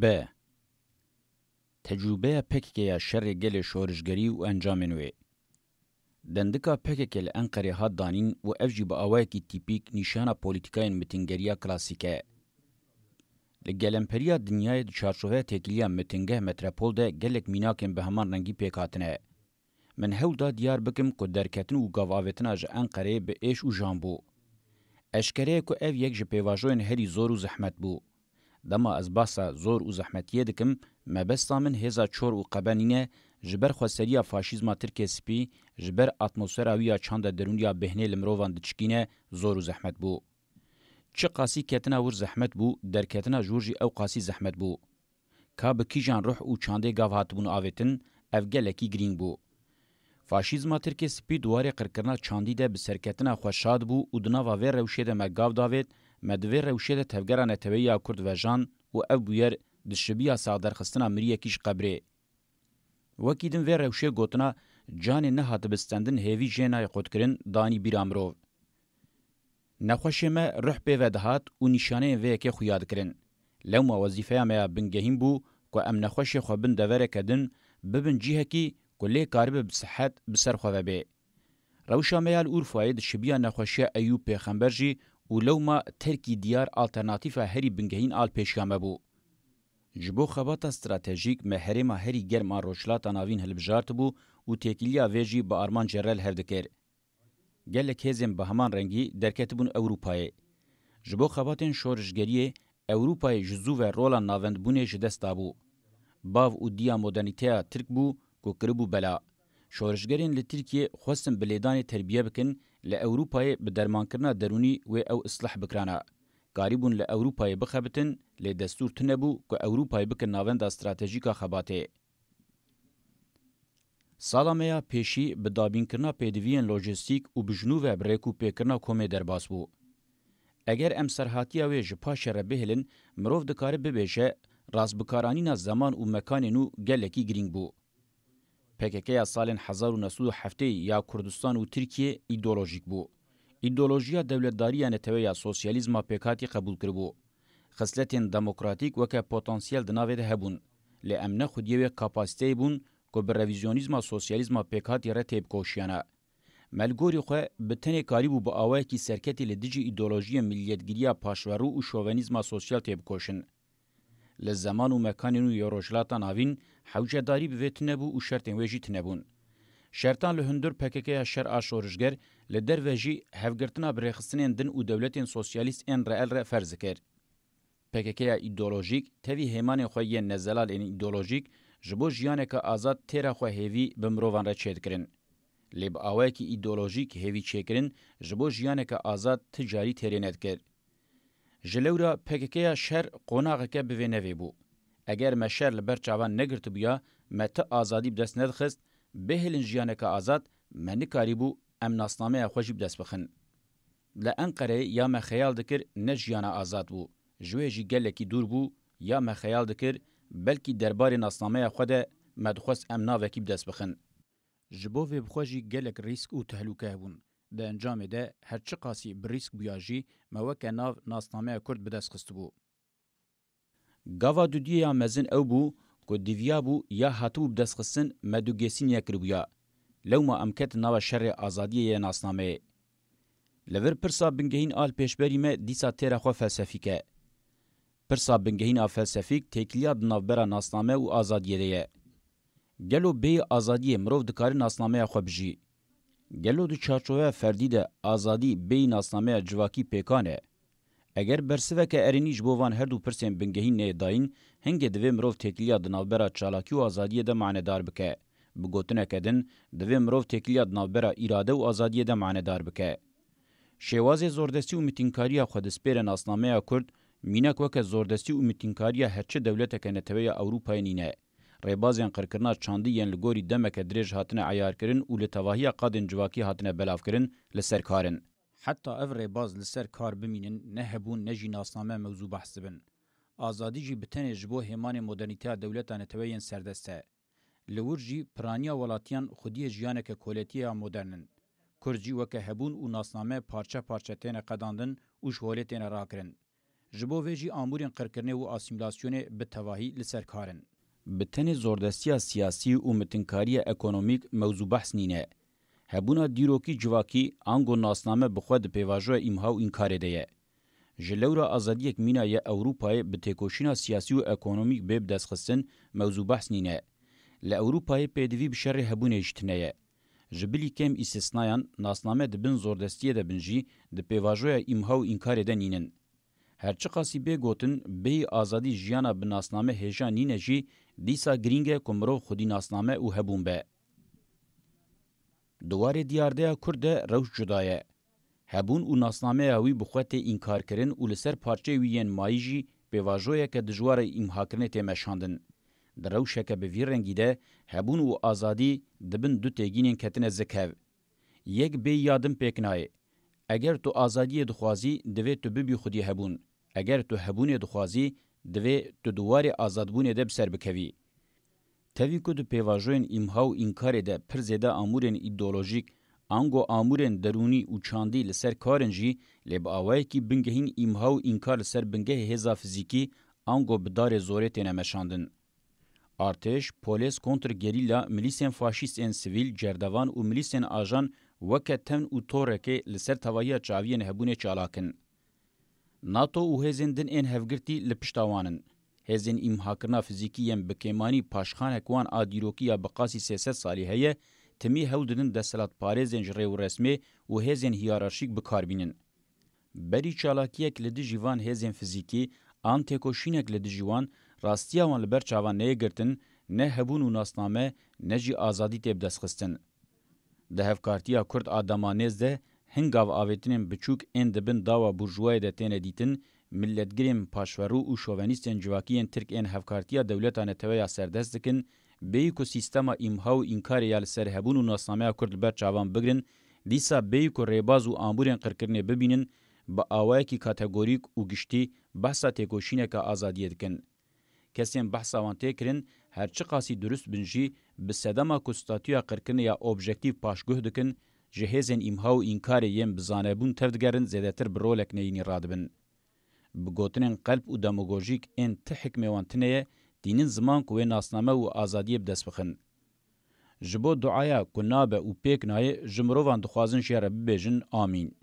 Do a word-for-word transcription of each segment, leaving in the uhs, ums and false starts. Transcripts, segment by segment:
B. Tecrûbeya P K K ya şerê gelê şorişgerî û encamên wê. Dendika P K K li Enqerê hat danîn û ev jî bi awayekî tîpîk nîşana polîtîkayên mitingeriya klasîk e. Li gelemperiya dinyayê di çarçoveya têkiliya mitingeh metropol de gelek mînakên bi heman rengî pêk hatine. Min hewl da diyar bikim ku derketin û gavavêtina ji Enqereyê bi êş û jan bû. Eşkere ye ku ev yek ji pêvajoyên herî zor û zehmet bû. Dema ez behsa zor û zehmetiyê dikim, mebesta min hêza çor û qebe nîne, ji ber xweseriya faşîzma Tirkê spî, ji ber atmosfera wî ya çanda derûnî ya bêhnê li mirovan diçikîne, zor û zehmet bû. Çi qasî ketina wir zehmet bû, derketina ji wir jî ew qasî zehmet bû. Ka bi kîjan ruh û çandê gav hatibûn avêtin, ev gelekî girîng bû. Faşîzma Tirkê spî di warê qirkirina çandî de bi serketina xwe şad bû û di nava vê rewşê de me gav davêt, me di vê rewşê de tevgera neteweyî ya Kurd vejand û ev bûyer dişibiya saxderxistina miriyekî ji qebrê. Wekî din vê rewşê gotina, canê nehatibe stendin hêvî jê nayê qutkirin, danî bîra mirov. Nexweşê me ruh pê ve dihat û nîşaneyên vê yekê xuya dikirin. Lewma wezîfeya me ya bingehîn bû ku em nexweşê xwe bin devereke din, bibin cihekî ku lê karibe bi sihet bi ser xwe ve bê. Rewşa me ya li Urfayê dişibiya nexweşiya Eyûb Pêxember jî û lewma terkî diyar alternatîfa herî bingehîn a li pêşiya me bû. Ji bo xebata stratejîk me herêma herî germ a Rojhilata Navîn hilbijartibû û têkiliya vê jî bi armancê re li hev dikir. Gelek hêzên bi heman rengî derketibûn Ewropayê. Ji bo xebatên şorişgeriyê, Ewropayê ji zû ve rola navendbûnê ji dest dabû. Bav û diya modernîteya Tirk bû ku kiribû bela. Şorişgerên li Tirkiyê xwestin bi lêdanê terbiye bikin, li Ewropayê bi dermankirina derûnî wê ew islih bikirana. Karîbûn li Ewropayê bixebitin, lê destûr tune bû ku Ewropayê bikin navenda stratejîk a xebatê. Sala me ya pêşî bi dabînkirina pêdiviyên lojîstîk û bi ji nû ve bi rêk û pêkirina komê derbas bû. Eger em serhatiya wê ji paşê re bihêlin, mirov dikare bibêje, rastbikaranîna zeman û mekanê nû gelekî girîng bû. P K K ya salên hezar û neh sed û heftê ya Kurdistan û Tirkiye îdeolojîk bû. Îdeolojiya dewletdarî ya netewe ya sosyalîzma pêkhatî qebûl kiribû. Xisletên demokratîk weke potansiyel di navê de hebûn, lê em ne xwediyê wê kapasiteyê bûn ku bi revîzyonîzma sosyalîzma pêkhatî re têbikoşiyana. Me li gorî xwe bi tenê karîbû bi awayekî serketî li dijî îdeolojiyê miliyetgiriya paşverû û şovenîzma sosyal têbikoşin. Li zeman û mekanê nû yê Rojhilata Navîn hewcedarî bi vê tune bû û şertên wê jî tune bûn. Şertan li hundir P K K ya şer a şorişger, li derve jî hevgirtina bi rêxistinên din û dewletên sosyalîst ên reel re ferz dikir. P K K ya îdeolojîk tevî hêmanên xwe yên nezelal ên îdeolojîk ji bo jiyaneke azad têra xwe hêvî bi mirovan re çêdikirin. Lê bi awayekî îdeolojîk hêvî çêkirin ji bo jiyaneke azad ti carî têrê nedikir. Ji lewra P K K ya şer qonaxeke bi vê nevê bû. Eger me şer li ber çavan negirtibûya, me ti azadî bi dest nedixist, bihêlin jiyaneke azad, me nikarîbû em nasnameya xwe jî bi dest bixin. Li Enqereyê ya me xeyal dikir ne jiyana azad bû, ji wê jî gelekî dûr bû, ya me xeyal dikir, belkî derbarê nasnameya xwe de me dixwest em navekî bi dest bixin. Ji bo vê bi xwe jî gelek rîsk û tehlûke hebûn. Di encamê de her çiqasî bi rîsk bûya jî me weke nav nasnameya Kurd bi dest xistibû. Gava dudiyê ya mezin ew bû ku diviyabû ya hatibû bi dest xistin me dûgêsî nekiribûya. Lewma em ketin nava şerê azadiyê yê nasnameyê. Li vir pirsa bingehîn a li pêşberî me dîsa têra xwe felsefîk e. Pirsa bingehîn a felsefîk têkiliya di navbera nasname û azadiyê de ye. Gelo bêyî azadiyê mirov dikare nasnameya xwe bijî? Gelo di çarçoveya ferdî de azadî bêyî nasnameya civakî pêkan e? Eger bersiveke erênî ji bo van her du pirsên bingehîn neyê dayîn, hingê divê mirov têkiliya di navbera çalakî û azadiyê de manedar bike. Bi gotineke din, divê mirov têkiliya di navbera îrade û azadiyê de manedar bike. Şêwazê zordestî û mitînkariya xwe dispêre nasnameya Kurd, mînak weke zordestî û mitînkariya her çi dewleteke neteweya Ewropayê nîne. Rêbazên qirkirina çandî yên li gorî demeke dirêj hatine eyarkirin û li tevahiya qadên civakî hatine belavkirin, li ser kar in. Heta ev rêbaz li ser kar bimînin, ne hebûn ne jî nasname mewzû behs dibin. Azadî jî bi tenê ji bo hêmanê modernîteya dewleta netewe yên serdest e. Li wir jî piraniya welatiyan xwediyê jiyaneke koletiyê ya modern in. Kurd jî weke hebûn û nasname parçe parçe têne qedandin û ji holê têne rakirin. Ji bo vê jî amûrên qirkirinê û asîmîlasyonê bi tevahî li ser kar in. Bi tenê zordestiya siyasî û mitinkariya ekonomîk mewzû behs nîne. Hebûna dîrokî civakî ango nasname bi xwe di pêvajoya îmha û înkarê de ye. Ji lewra azadiyek mîna ye Ewropayê bi têkoşîna siyasî û ekonomîk bê bidestxistin mewzû behs nîne. Li Ewropayê pêdivî bi şerê hebûnê jî tune ye. Ji bilî kêm îstisnayan nasname di bin zordestiyê de bin jî di pêvajoya îmha û înkarê de nînin. Her çiqasî bê gotin, bêyî azadî jiyana bi nasname hêja nîne jî, dîsa girîng e ku mirov xwedî nasname û hebûn be. Di warê diyardeya Kurd de rewş cuda ye. Hebûn û nasnameya wî bi xwe tê înkarkirin û li ser parçeyê wî yên mayî jî pêvajoyeke dijwar ê îmhakirinê tê meşandin. Di rewşeke bi vî rengî de hebûn û azadî di bin du têgînên ketine zikhev. Yek bêyî ya din pêk nayê. Eger tu azadiyê dixwazî, divê tu bibî xwedî hebûn. Eger tu hebûnê dixwazî, divê tu di warê azadbûnê de bi ser bikevî. Tevî ku di pêvajoyên îmha û înkarê de pir zêde amûrên îdeolojîk, ango amûrên derûnî û çandî li ser kar in jî, lê bi awayekî bingehîn îmha û înkar li ser bingehê hêza fizîkî, ango bi darê zorê têne meşandin. Artêş, polês, kontrgerîla, milîsên faşîst ên sivîl, cerdevan û milîsên ajan weke temn û torekê li ser tevahiya çaviyên hebûnê çalak in. NATO û hêzên din ên hevgirtî li pişta wan in. Hêzên îmhakirina fizîkî yên bi kêmanî paşxanek wan a dîrokî ya bi qasî sê sed salî heye, timî hewl didin desthilatparêzên ji rê û resmê û hêzên hiyerarşîk bi kar bînin. Berî çalakiyek li dijî van hêzên fizîkî an têkoşînek li dijî wan, rastiya wan li ber çavan neyê girtin, ne hebûn û nasname, ne jî azadî tê bidestxistin. Di hevkartiya Kurd a dema nêz de hin gav avêtinên biçûk ên di bin dawa burjûwayê de têne dîtin, miletgirên paşverû û şovenîstên civakî yên Tirk ên hevkartiya dewleta netewe ya serdest dikin, bêyî ku sîstema îmha û înkarê ya li ser hebûn û nasnameya Kurd li ber çavan bigrin, dîsa bêyî ku rêbaz û amûrên qirkirinê bibînin, bi awayekî kategorîk û giştî behsa têkoşîneke azadiyê dikin. Kesên behsa wan tê kirin, her çiqasî durust bin jî, bi sedema ku statûya qirkirinê ya objektîf paşguh dikin, ji hêzên îmha û înkarê yên bi zanebûn tevdigerin zêdetir bi rolek neyînî radibin. Bi gotinên qelp û demagojîk ên ti hikmê wan tune ye, tînin ziman ku wê nasname û azadiyê bi dest bixin. Ji bo duaya ku nabe û pêk nayê, ji mirovan dixwazin jê re bibêjin, Amîn.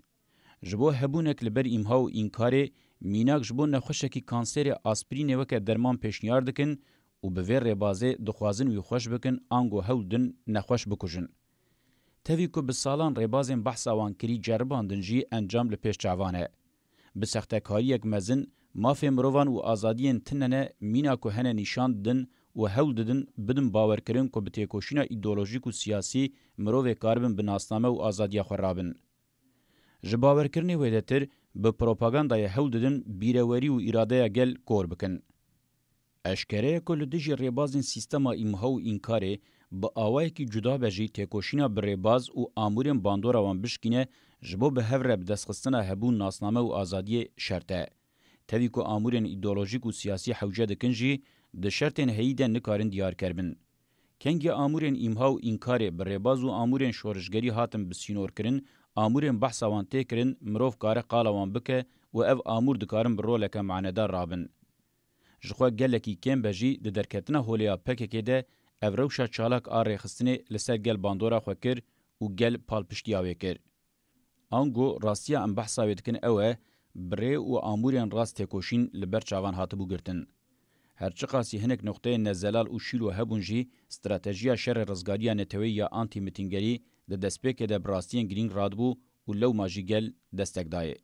Ji bo hebûnek li ber îmha û înkarê, mînak ji bo nexweşekî kanserê aspirînê weke derman pêşniyar dikin û bi vê rêbazê dixwazin wî xweş bikin, ango hewl din nexweş bikujin. Tevî ku bi salan rêbazên behsa wan kirî ceribandin jî encam li pêş çavan e. Bi sextekariyek mezin, mafê mirovan û azadiyên tune ne, mîna ku hene nîşan didin û hewl didin bidin bawerkirin ku bi têkoşîna îdeolojîk û siyasî mirovê karibin bi nasname û azadiya xwe rabin. Ji bawerkirinê wêdetir, bi propagandayê hewl didin bîrewerî û îradeya gel kor bikin. Eşkere ye ku li dijî rêbazên sîstema îmha û înkarê bi awayekî cuda be jî têkoşîna bi rêbaz û amûrên bandora wan bişkîne, ji bo bi hev re bi destxistina hebûn, nasname û azadiyê şert e. Tevî ku amûrên îdeolojîk û siyasî hewce dikin jî, di şertên heyî de nikarin diyarker bin. Kengî amûrên îmha û înkarê bi rêbaz û amûrên şorişgerî hatin bi sînorkirin, amûrên behsa wan tê kirin, mirov kare qala wan bike û ev amûr dikarin bi roleke manedar rabin. Ji xwe gelekî kêm be jî di derketina holê ya P K K de ev rewşa çalak a rêxistinê li ser gel bandora xwe kir û gel palpiştiya wê kir. Ango rastiya em behsa wê dikin ew e, bi rê û amûrên rast têkoşîn li ber çavan hatibû girtin. Her çiqasî hinek noqteyên nezelal û şîro hebûn jî, stratejiya şerê rizgariya neteweyî ya antî-mitîngerî di destpêkê de bi rastiyên girîng radibû û lewma jî gel destek dayê.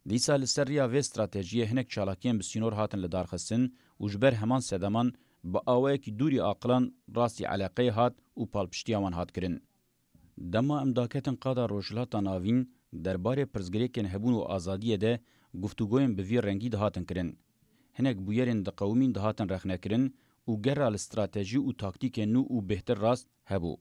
Dîsa li ser riya vê stratejiyê hinek çalakiyên bi sînor hatin lidarxistin û ji ber heman sedeman bi awayekî dûrî aqilan rastî eleqeyê hat û palpiştiya wan hat kirin. Dema em daketin qada Rojhilata Navîn, derbarê pirsgirêkên hebûn û azadiyê de guftûgoyên bi vî rengî dihatin kirin. Hinek bûyerên diqewimîn dihatin rexnekirin û gera li stratejî û taktîkên nû û bêhtir rast hebû.